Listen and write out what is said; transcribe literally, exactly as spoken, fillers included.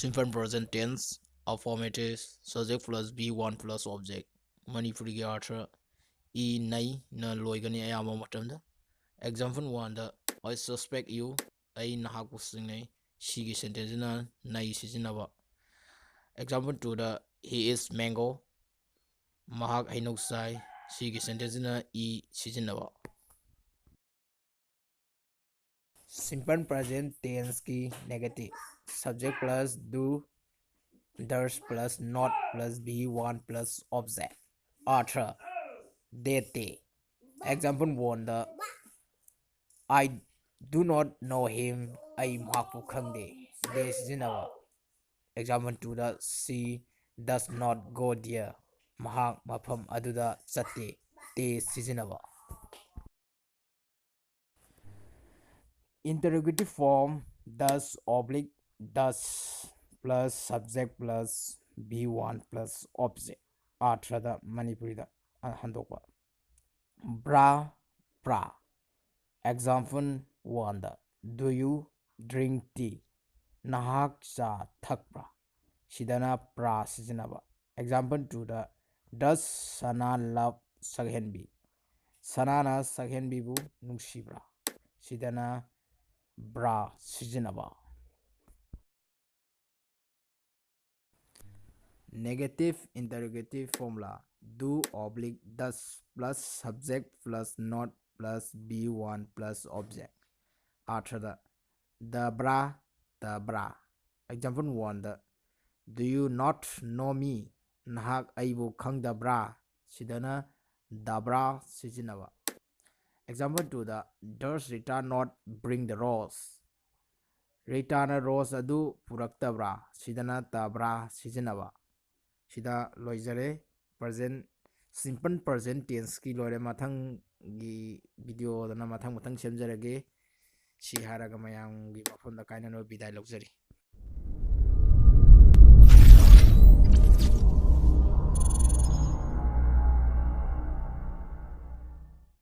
Simple present tense, affirmative, subject plus be one plus object. ꯃꯅꯤꯄꯨꯔꯤꯒꯤ ꯑꯥꯔꯊ, E ꯅꯩꯅ ꯂꯣꯏꯒꯅꯤ ꯑꯌꯥꯝꯕ ꯃꯇꯝꯗ꯫ Example one the, "I suspect you", ꯑꯩ ꯅꯍꯥꯛꯄꯨ ꯆꯤꯡꯅꯩ꯫ ꯁꯤꯒꯤ ꯁꯦꯟꯇꯦꯟꯁꯁꯤꯅ ꯅꯩ ꯁꯤꯖꯤꯟꯅꯕ꯫ Example two the, "He is mango", ꯃꯍꯥꯛ ꯍꯩꯅꯧ ꯆꯥꯏ꯫ ꯁꯤꯒꯤ ꯁꯦꯟꯇꯦꯟꯁꯁꯤꯅ ꯏ ꯁꯤꯖꯤꯟꯅꯕ꯫ Simple present tense ꯀꯤ negative, subject plus do, does plus not plus be one plus object, earth, "they, they". Example one the, "I do not know him", ꯑꯩ ꯃꯍꯥꯛꯄꯨ ꯈꯪꯗꯦ꯫ They ꯁꯤꯖꯤꯟꯅꯕ꯫ Example two the, "She does not go there", ꯃꯍꯥꯛ ꯃꯐꯝ ꯑꯗꯨꯗ ꯆꯠꯇꯦ꯫ They ꯁꯤꯖꯤꯟꯅꯕ꯫ Interrogative form, "does oblique does plus subject plus be one plus object", ꯑꯥꯔꯊꯗ ꯃꯅꯤꯄꯨꯔꯤꯗ ꯍꯟꯗꯣꯛꯄ꯫ ꯕ꯭ꯔꯥ, ꯕ꯭ꯔꯥ꯫ Example one the, "Do you drink tea?" ꯅꯍꯥꯛ ꯆꯥ ꯊꯛꯄ꯭ꯔꯥ? ꯁꯤꯗꯅ ꯕ꯭ꯔꯥ ꯁꯤꯖꯤꯟꯅꯕ꯫ Example two the, "Does Sana love ꯁꯛꯍꯦꯟꯕꯤ?" ꯁꯅꯥꯅ ꯁꯛꯍꯦꯟꯕꯤꯕꯨ ꯅꯨꯡꯁꯤꯕ꯭ꯔꯥ? ꯁꯤꯗꯅ ꯕ꯭ꯔꯥ ꯁꯤꯖꯤꯟꯅꯕ꯫ Negative interrogative formula, "Do oblique does plus subject plus not plus be one plus object", ꯑꯥꯔꯊꯗ, ꯗꯕ꯭ꯔꯥ, ꯗꯕ꯭ꯔꯥ꯫ Example one the, "Do you not know me?" ꯅꯍꯥꯛ ꯑꯩꯕꯨ ꯈꯪꯗꯕ꯭ꯔꯥ? ꯁꯤꯗꯅ ꯗꯕ꯭ꯔꯥ ꯁꯤꯖꯤꯟꯅꯕ꯫ Example two the, "Does Rita not bring the rose?" ꯔꯤꯇꯥꯅ ꯔꯣꯁ ꯑꯗꯨ ꯄꯨꯔꯛꯇꯕ꯭ꯔꯥ? ꯁꯤꯗꯅ ꯇꯕ꯭ꯔꯥ ꯁꯤꯖꯤꯟꯅꯕ꯫ ꯁꯤꯗ ꯂꯣꯏꯖꯔꯦ꯫ Present, simple present tense ꯀꯤ ꯂꯣꯏꯔꯦ꯫ ꯃꯊꯪꯒꯤ video ꯗꯅ ꯃꯊꯪ ꯃꯊꯪ ꯁꯦꯝꯖꯔꯒꯦ꯫ ꯁꯤ ꯍꯥꯏꯔꯒ ꯃꯌꯥꯝꯒꯤ ꯃꯐꯝꯗ ꯀꯥꯏꯅꯅꯕ ꯕꯤꯗꯥꯏ ꯂꯧꯖꯔꯤ꯫